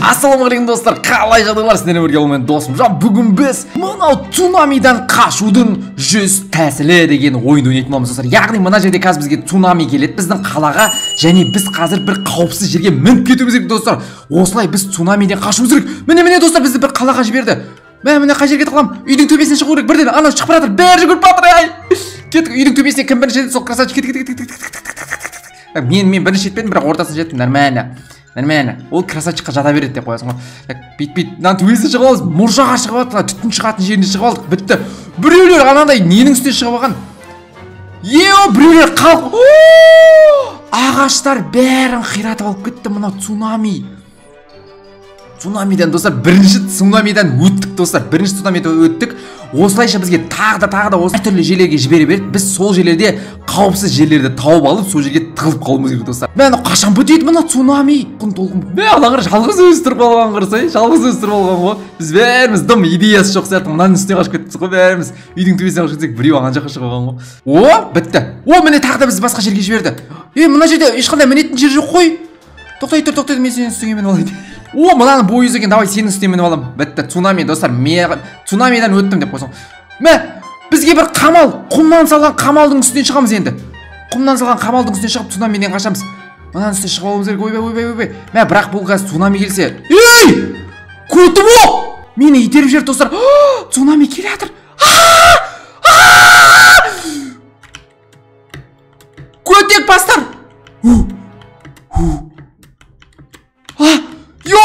Ассалаумағалейкум достар, қалай жағдайлар? Сіздермен бірге мен досым Жан. Бүгін біз мынау цунамидан қашудың 100 тәсілі деген ойынды ойнайтын боламыз достар. Яғни мына жерде қазір бізге цунами келеді біздің қалаға, және біз қазір бір қауіпсіз жерге мініп кетуіміз керек достар. Осылай біз цунамиден қашуымыз керек. Міне міне достар, бізді бір қалаға жіберді. Міне қай жерге тығыламын? Үйдің төбесіне шығу керек. Бірден анау шығып бара жатыр, бәрі жүгіріп бара жатыр. Кеттік, үйдің төбесіне кім бірінші жетеді, сол красавчик. Кеттік, кеттік, кеттік. Мен бірінші жетпедім, бірақ ортасына жеттім. Нормально. Нормально. Ол красавчикқа жата береді деп қоясың ғой. Бит-бит, мынаның төбесіне шығып аламыз, мұржаға шығып алдық, түтін шығатын жеріне шығып алдық, бітті. Біреулер анандай ненің үстіне шығып алған. Ео, біреулер қалқ. Ағаштар бәрін қиратып алып кетті мынау цунами. Цунамидан достар, бірінші цунамидан өттік достар, бірінші цунамидан өттік. Осылайша бізге тағы да осы түрлі жерлерге жібере берді. Біз сол жерлерде қауіпсіз жерлерді тауып алып, сол жерге тығылып қалуымыз керек достар. Мә, анау қашан бітеді мына цунами? Толқын. Мә, ана қарашы, жалғыз өзі тұрып қалған қарасай, жалғыз өзі тұрып алған ғой. Біз бәріміз дым идеясы жоқ сияқты мынаның үстіне қашып кеттік қой бәріміз. Үйдің төбесіне қашып кетсек, біреу ана жаққа шығып алған ғой. О, бітті. О, міне тағы да бізді басқа жерге жіберді. Е, мына жерде ешқандай мінетін жер жоқ қой. Тоқтай тұр, тоқтай, мен сенің үстіңе мініп алайын. О, мынаның бойы ұзын екен, давай сенің үстіне мініп аламын. Бітті, цунами достар, цунамидан өттім деп қойсаң. Мә, бізге бір қамал, құмнан салған қамалдың үстінен шығамыз енді. Құмнан салған қамалдың үстіне шығып, цунамиден қашамыз. Мынаның үстіне шығып алуымыз керек, ойбай, ойбай, ойбай. Мә, бірақ бұл қазір цунами келсе. Ей! Көтім о! Мені итеріп жіберді достар. Цунами келе жатыр. Көтек бастар! Йо!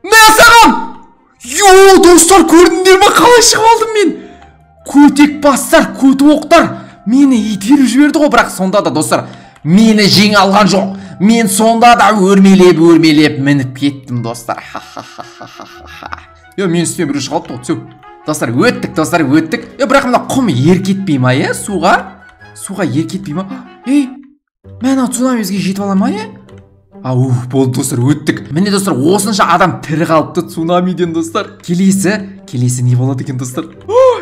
Мә саған! Йо, достар, көрдіңдер ме, қалай шығып алдым мен? Көтек бастар, көті оқтар мені итеріп жіберді ғой, бірақ сонда да достар, мені жеңе алған жоқ. Мен сонда да өрмелеп мініп кеттім достар. Ха-ха-ха-ха-ха. Йо, мен үстіме біреу шығып алыпты ғой, всё. Достар, өттік, достар, өттік. Йо, бірақ мына құм еркетпей ма, е, суға? Суға еркетпей ма? Ей, мә, мына цунами бізге жетіп ала ма, е? Ау, болды достар, өттік. Міне достар, осынша адам тірі қалыпты цунамиден достар. Келесі не болады екен достар?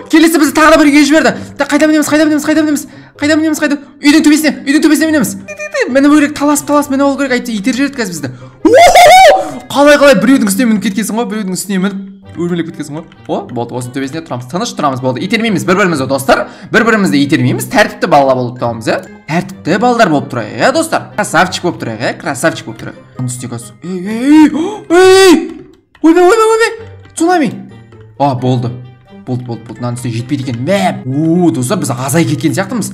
Келесі бізді тағы да бір үйге жіберді. Қайда мінеміз, қайда мінеміз, қайда мінеміз? Қайда мінеміз, қайда? Үйдің төбесіне, үйдің төбесіне мінеміз. Мініп керек, таласып мініп алу керек, әйтсе итеріп жібереді қазір бізді. Қалай біреудің үстіне мініп кеткенсің ғой, біреудің үстіне мініп өрмелеп кеткенсің ғой. О, болды, осының төбесіне тұрамыз, тыныш тұрамыз, болды. Итермейміз бір-бірімізді достар, бір-бірімізді итермейміз, тәртіпті балалар болып тұрамыз, иә? Тәртіпті балалар болып тұрайық, иә, достар? Красавчик болып тұрайық, иә, красавчик болып тұрайық. Оның үстіне қазір. Ей, ей, ойбай, ойбай, ойбай, цунами. А, болды. Болды, болды, болды. Мынаның үстіне жетпейді екен. Мә, о, достар, біз азайып кеткен сияқтымыз.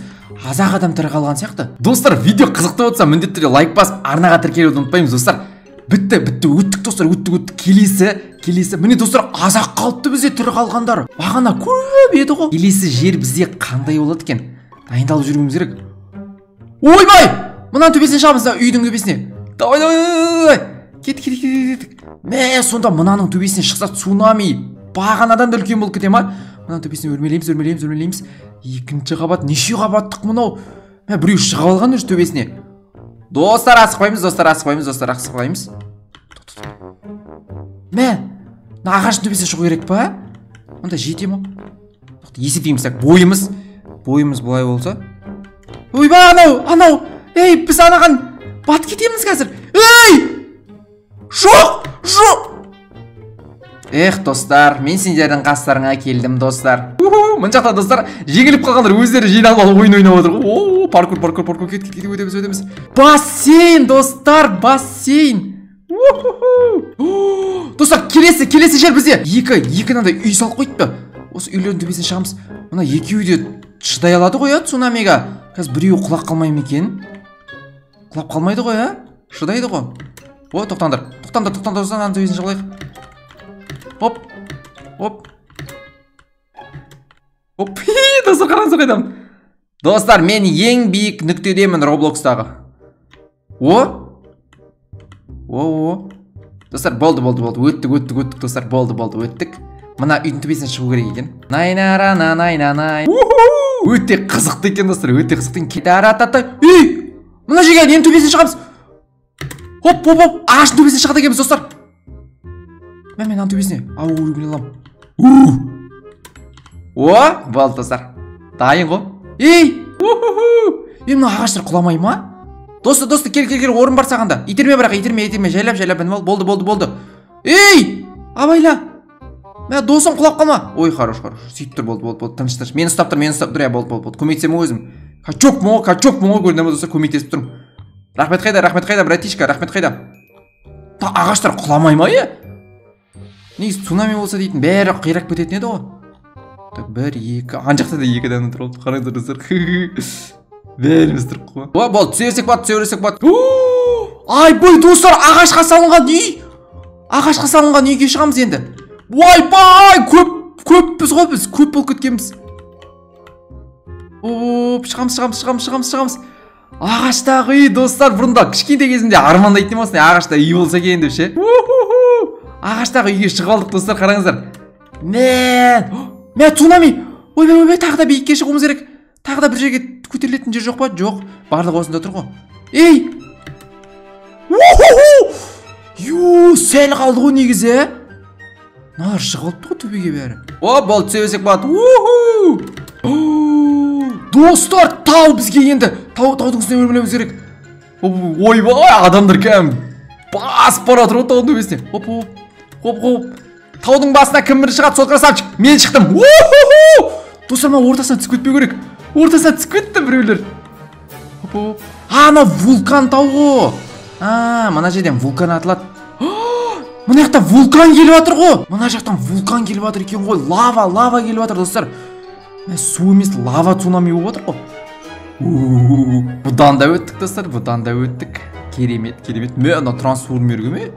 Аз-ақ адам тірі қалған сияқты. Достар, видео қызықты болса, міндетті түрде лайк басып, арнаға тіркелуді ұмытпаймыз, достар. Бітті, бітті, өттік достар, өттік, өттік. Келесі. Міне достар, аз-ақ қалыпты бізде тірі қалғандар. Бағана көп еді ғой. Келесі жер бізде қандай болады екен? Дайындалып жүруіміз керек. Ойбай! Мынаның төбесіне шығамыз, үйдің төбесіне. Давай, давай, давай. Кеттік, кеттік, кеттік. Мә, сонда мынаның төбесіне шықса цунами бағанадан да үлкен болып кете ма? Мынаның төбесіне өрмелейміз, өрмелейміз, өрмелейміз. Екінші қабат, неше қабаттық мынау? Мә, біреу шығып алған уже төбесіне. Достар, асықпаймыз, достар, асықпаймыз, достар, асықпаймыз. Мә, мына ағаштың төбесіне шығу керек па? Онда жете ма? Есептейміз, так, бойымыз былай болса. Ойбай, анау, анау! Ей, біз анаған батып кетеміз қазір. Ей! Жоқ, жоқ! Эх, достар, мен сендердің қастарыңа келдім, достар. Мына жақта достар, жеңіліп қалғандар өздері жиналып алып ойын ойнап отыр ғой. О, паркур, паркур, паркур, кет, кет, өтеміз, өтеміз. Бассейн, достар, бассейн. Достар, келесі жер бізде. Екі мынандай үй салып қойыпты. Осы үйлердің төбесіне шығамыз. Мына екеуі де шыдай алады ғой, цунамиға. Қазір біреуі құлап қалмай ма екен? Құлап қалмайды ғой, а? Шыдайды ғой. О, тоқтаңдар, тоқтаңдар, тоқтаңдар, достар, мынаның төбесіне шығайық. Оп, оп, оп, достар, қараңыздар қайдамын. Достар, мен ең биік нүктедемін Роблокстағы. О, о, о. Достар, болды, болды, болды, өттік, өттік, өттік, достар, болды, болды, өттік. Мына үйдің төбесіне шығу керек екен. Най-на-ра-на-най-на-най. Өте қызықты екен, достар, өте қызықты екен. Ей, мына жерге ненің төбесіне шығамыз? Хоп, хоп, хоп, ағаштың төбесіне шығады екенбіз, достар. Мә, мен аның төбесіне. Ау, өрмелей аламын. О, болды, достар. Дайын ғой. Ей, ей, мына ағаштар құламай ма? Досты, досты, кел, кел, кел, орын бар саған да. Итерме бірақ, итерме, итерме, жайлап, жайлап мініп ал. Болды, болды, болды. Ей, абайла. Мә, досым, құлап қалма. Ой, хорош, хорош. Сөйтіп тұр, болды, болды, болды. Тыныш, тыныш. Мені ұстап тұр, мені ұстап тұр. Иә, болды, болды, болды. Көмектесемін өзім. Качокпын ғой, качокпын ғой, көрдіңдер ме, достар, көмектесіп тұрмын. Рахмет қайда, рахмет қайда, братишка, рахмет қайда. Та ағаштар құламай ма, е? Негізі цунами болса дейтін, бәрі қирап кететін еді ғой. Так, 1, 2, ана жақта да 2 адам тұр, қараңыздар, достар. Бәріміз тұрып қой. О, болды, түсе берсек болады, түсе берсек болады. Айбай, достар, ағашқа салынған үй. Ағашқа салынған үйге шығамыз енді. Ойбай, көп, көппіз ғой біз, көп болып кеткенбіз. Оп, шығамыз, шығамыз, шығамыз, шығамыз, шығамыз. Ағаштағы үй, достар, бұрында кішкентай кезімде армандайтын едім осындай ағашта үй болса екен деп ше. Ағаштағы үйге шығып алдық, достар, қараңыздар. Мен, мә, цунами. Ойбай, ойбай, тағы да биікке шығуымыз керек. Тағы да бір жерге көтерілетін жер жоқ па? Жоқ, барлығы осында тұр ғой. Ей! Ю, сәл қалды ғой негізі. Мыналар шығып алыпты ғой төбеге бәрі. О, болды, түсе берсек болады. Достар, тау бізге енді. Таудың үстіне өрмелеуіміз керек. Ойбай, адамдар кәдімгі басып бара жатыр ғой таудың төбесіне. Хоп, хоп, хоп, хоп. Таудың басына кім бірінші шығады, сол красавчик. Мен шықтым. Достар, мына ортасына түсіп кетпеу керек. Ортасына түсіп кетті біреулер. Хоп, хоп. А, мынау вулкан тау ғой. А, мына жерден вулкан атылады. Мына жақта вулкан келіп жатыр ғой. Мына жақтан вулкан келіп жатыр екен ғой. Лава, лава келіп жатыр, достар. Су емес, лава цунами болып жатыр ғой. Бұдан да өттік, достар, бұдан да өттік. Керемет, керемет. Мә, ана трансформерге ме?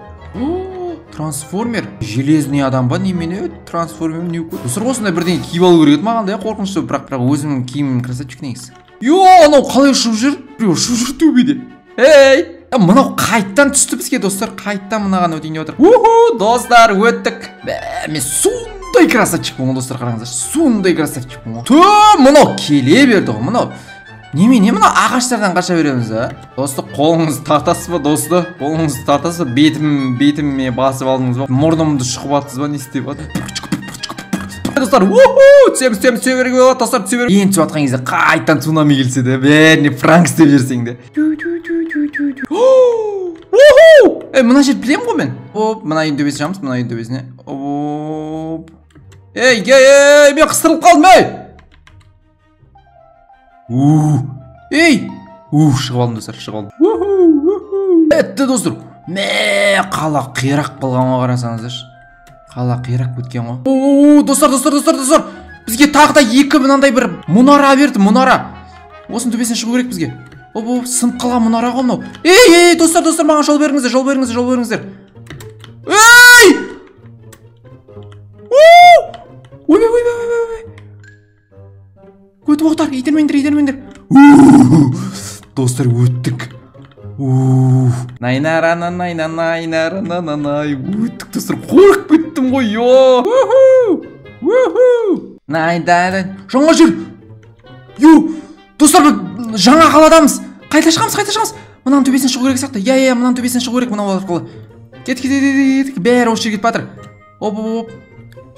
Трансформер. Железный адам ба, немене? Трансформер не көп. Достар, осындай бірдеңе киіп алу керек еді маған да, қорқынышты, бірақ өзімнің киімім красавчик негізі. Йо, анау қалай ұшып жүр? Біреу ұшып жүр төбеде. Ей! Мынау қайттан түсті бізге, достар, қайттан мынаған өтейін деп отыр. Уху, достар, өттік. Мен сондай красавчикпін ғой, достар, қараңыздаршы. Сондай красавчикпін ғой. Тө, мынау келе берді ғой, мынау. Немене, мынау ағаштардан қаша береміз, а? Досты, қолыңызды тартасыз ба, досты? Қолыңызды тартасыз ба? Бетіме басып алдыңыз ба? Мұрнымды шұқып атсыз ба? Не істеп жатыр? Достар, уху, түсеміз, түсеміз, түсе беруге болады, достар, түсе беру. Енді түсіп жатқан кезде қайттан цунами келсе де, бәріне пранк істеп жіберсең де. Уху! Ей, мына жерді білемін ғой мен. Оп, мына үйдің төбесіне шығамыз, мына үйдің төбесіне. Оп. Ей, ей, ей, мен қыстырылып қалдым, ей! Ей! Шығып алдым, достар, шығып алдым. Бітті, достар. Мә, қала қирап қалған ғой, қарасаңыздаршы. Қала қирап кеткен ғой. О, достар, достар, достар, достар. Бізге тағы да екі мынандай бір мұнара берді, мұнара. Осының төбесіне шығу керек бізге. Оп, оп, сынып қалған мұнара ғой мынау. Ей, ей, достар, достар, маған жол беріңіздер, жол беріңіздер, жол беріңіздер. Ей! Ойбай, ойбай, ойбай, ойбай. Өтіп оқтар, итермеңдер, итермеңдер. Достар, өттік. Найнарана, найна, найнарана, най. Өттік, достар, қорқып кеттім ғой, йо. Найда, жаңа жер. Ю, достар, жаңа қаладамыз. Қайта шығамыз, қайта шығамыз. Мынаның төбесіне шығу керек сияқты. Иә, иә, мынаның төбесіне шығу керек, мынау арқылы. Кет, кет, кет, кет, бәрі осы жерге кетіп жатыр. Оп, оп, оп.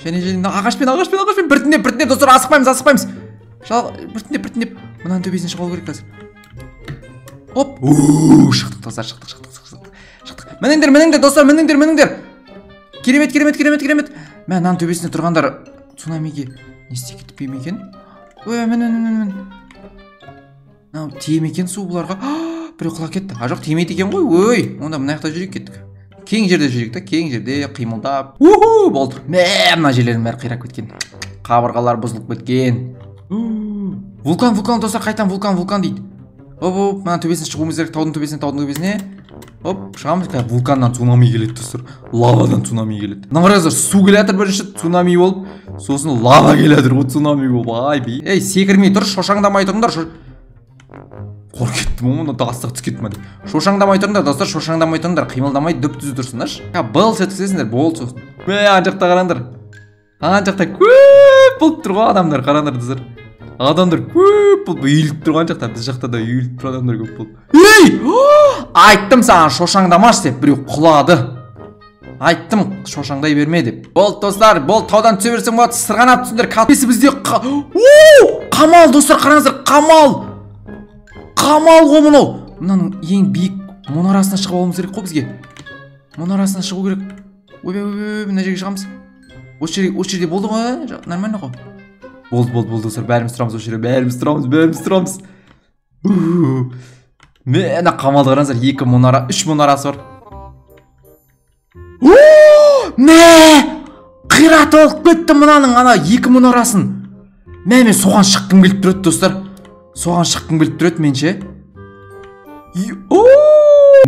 Және, және, ағашпен, ағашпен, ағашпен. Біртіндеп, біртіндеп, достар, асықпаймыз, асықпаймыз. Біртіндеп, біртіндеп. Мынаның төбесіне шығу керек қазір. Оп. Шықтық, достар, шықтық, шықтық, шықтық. Шықтық. Мініңдер, мініңдер, достар, мініңдер, мініңдер. Керемет, керемет, керемет, керемет. Мә, мынаның төбесінде тұрғандар цунамиге не істеп кетпей ме екен? Ой, мін, мін, мін, мін. Мынау тие ме екен су бұларға? Біреу құлап кетті. А жоқ, тимейді екен ғой. Ой, онда мына жақта жүрейік, кеттік. Кең жерде жүрейік та, кең жерде қимылдап. Уху, болды. Мә, мына жерлердің бәрі қирап кеткен. Қабырғалар бұзылып кеткен. Вулкан, вулкан, достар, қайтан вулкан, вулкан дейді. Оп, оп, мына төбесіне шығуымыз керек, таудың төбесіне, таудың төбесіне. Оп, шығамыз. Қазір вулканнан цунами келеді, достар. Лавадан цунами келеді. Мына қараңыздар, су келе жатыр бірінші цунами болып, сосын лава келе жатыр ғой цунами болып. Ай, би. Ей, секірмей тұр, шошаңдамай тұрыңдар. Қорқып кеттім ғой, мына астық түсіп кетті ма деп. Шошаңдамай тұрыңдар, достар, шошаңдамай тұрыңдар, қимылдамай дүп-түзу тұрсыңдаршы. Былш еткізесіңдер, болды сосын. Мә, ана жақта қараңдар. Ана жақта көп болып тұр ғой адамдар, қараңдар, достар. Адамдар көп болып үйіліп тұрған жақта, біз жақта да үйіліп тұр адамдар көп болып. Ей! Айттым саған, шошаңдамашы деп, біреу құлады. Айттым, шошаңдай берме деп. Болды, достар, болды, таудан түсе берсең болады, сырғанап түсіңдер. Кәдесі бізде қамал, достар, қараңыздар, қамал. Қамал ғой мынау. Мынаның ең биік мұнарасына шығып алуымыз керек қой бізге. Мұнарасына шығу керек. Ойбай, ойбай, мына жерге шығамыз. Осы жерде, осы жерде болды ғой, нормально ғой. Болды, болды, болды, достар, бәріміз тұрамыз осы жерде, бәріміз тұрамыз, бәріміз тұрамыз. Мә, ана қамалды қараңыздар, 2 мұнара, 3 мұнарасы бар. Мә, қиратып алып кетті мынаның ана 2 мұнарасын. Мә, мен соған шыққым келіп тұр еді, достар. Соған шыққым келіп тұр еді мен ше.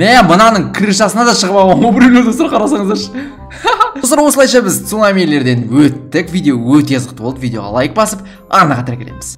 Мә, мынаның крышасына да шығып алған ғой біреулер, достар, қарасаңыздаршы. Достар, осылайша біз цунамилерден өттік. Видео өте қызықты болды. Видеоға лайк басып, арнаға тіркелеміз.